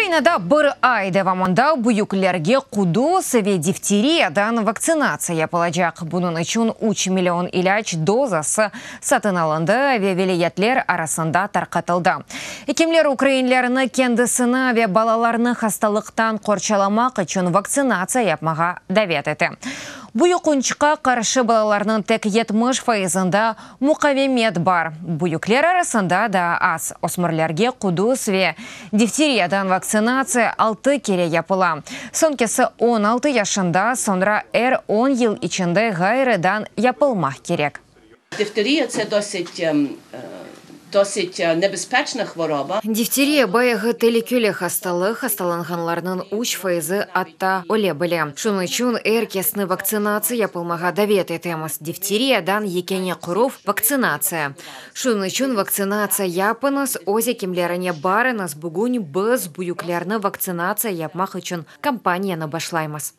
Ukrainada bir ay devamında büyüklerge quduz ve difteriyadan vaktsinatsiya yapılacaq. Bunıñ içün üç million ilâc dozası satın alındı ve vilâyetler arasında tarqatıldı. Ekimler ukrainlerni kendisini ve balalarını hastalıqtan qorçalamaq içün vaktsinatsiya yapmağa davet ete. Bu yuqunçqa qarşı balalarnıñ tek 70 fayızında muqavemet bar, büyükler arasında daa az. Ösmürlerge quduz ve difteriyadan vaktsinatsiya altı kere yapıla. Soñkisi 16 yaşında, soñra er 10 yıl içinde ğayrıdan yapılmaq kerek. Дифтерія це досить, ем, е, досить е, небезпечна хвороба. Difteriya bayağı telükeli hastalıq, hastalanğanlarnıñ üç fayızı atta öle bile. Şunıñ içün er kesni vaktsinatsiya yapılmağa davet etemiz. Difteriyadan yekâne qoruv vaktsinatsiya. Şunıñ içün vaktsinatsiya yapıñız, öz ekimlerine barıñız, bugün biz büyüklerni vaktsinatsiya yapmaq içün kampaniyanı başlaymız.